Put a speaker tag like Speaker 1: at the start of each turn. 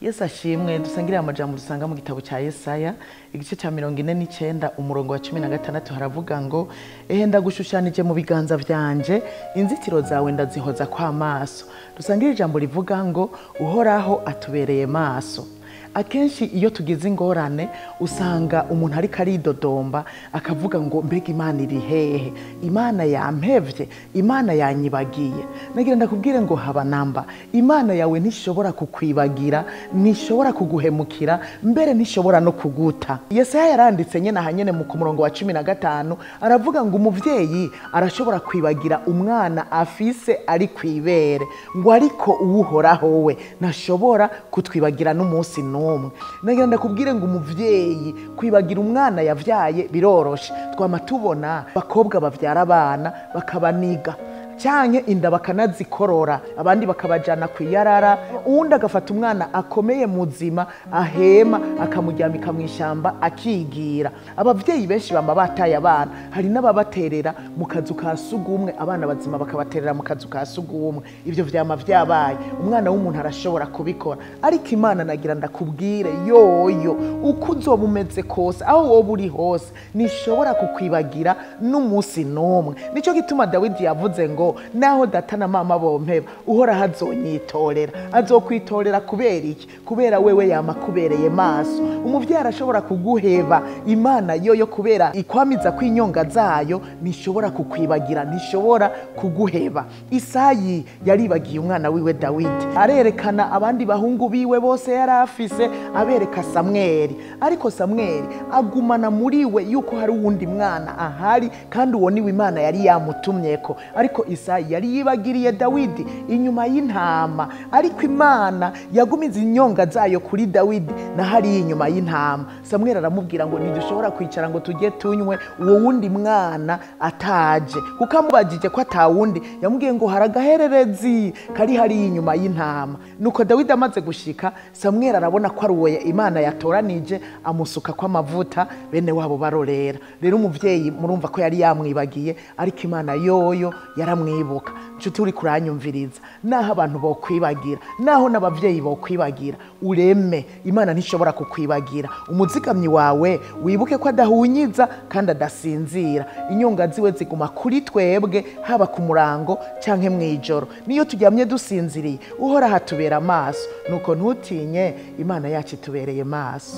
Speaker 1: Yesu ashimwe. Dusangire amajambo dusanga mu gitabo cya Yesaya, igice cya 49, umurongo wa 16. Haravuga ngo: "Ehe, ndagushushanije mu biganza vyanje, inzitiro zawe ndazihoza kw'amaso." Dusangire ijambo rivuga ngo: "Uhoraho atubereye maso." Akenshi iyo tugize ingorane, usanga umuntu ariko aridodomba, akavuga ngo: "Mbega Imana iri hehe? Imana yampevye, Imana yanyibagiye." Nagira ndakubwire ngo haba namba, Imana yawe ntishobora kukwibagira, ntishobora kuguhemukira, mbere ntishobora no kuguta. Yesaya yaranditse nyene aha nyene ku murongo wa 15, aravuga ngo: "Umuvyeyi arashobora kwibagira umwana afise ari kwibere," ngo "ariko uwuhoraho we ntashobora kutwibagira n'umunsi n'umwe." Nagira ndakubwire ngo umuvyeyi kwibagira umwana yavyaye biroroshe. Twama tubona abakobwa bavyara abana bakabaniga, canke inda bakanazikorora, abandi bakabajana kwiyarara, uwundi agafata umwana akomeye muzima ahema akamuryamika mw'ishamba akigira. Abavyeyi benshi bama bataye abana. Hari n'ababaterera mu kazu ka sugumwe, abana bazima bakabaterera mu kazu ka sugumwe. Ivyo vyama vyabaye. Umwana w'umuntu arashobora kubikora, ariko Imana, nagira ndakubwire, yoyo uko uzoba umeze kose, aho woba uri hose, ntishobora kukwibagira n'umunsi n'umwe. Nico gituma Dawidi yavuze ngo: "Naho data na mama bompeba, Uhoraho azonyitorera." Azokwitorera kubera iki? Kubera wewe yama akubereye maso. Umuvyeyi arashobora kuguheba, Imana yoyo kubera ikwamiza kw'inyonga zayo ntishobora kukwibagira, ntishobora kuguheba. Isayi yaribagiye umwana wiwe Dawidi, arerekana abandi bahungu biwe bose yari afise, abereka Samweli, ariko Samweli agumana muri we yuko hari uwundi mwana ahari, kandi uwo niwe Imana yari yamutumyeko. Ariko Isayi yari yibagiriye Dawidi inyuma y'intama, ariko Imana yagumiza inyonga zayo kuri Dawidi na hariya inyuma y'intama. Samweli aramubwira ngo: "Ntidushobora kwicara ngo tujye tunywe uwo wundi mwana ataje." Kuko amubajije ko atawundi, yamubwiye ngo hari agahererezi kari hariya inyuma y'intama. Nuko Dawidi amaze gushika, Samweli arabona ko ari uwo Imana yatoranije, amusuka ko amavuta bene wabo barorera. Rero umuvyeyi murumva ko yari yamwibagiye, ariko Imana yoyo yaramwibuka. Nshuti uri kuranyumviriza, naho abantu bokwibagira, naho n'abavyeyi bokwibagira, ureme, Imana ntishobora kukwibagira. Umuzigamyi wawe wibuke ko adahunyiza kandi adasinzira. Inyonga ziwe ziguma kuri twebwe, haba ku murango canke mw'ijoro. Niyo turyamye dusinziriye, Uhoraho atubera amaso. Nuko ntutinye, Imana yacu itubereye maso.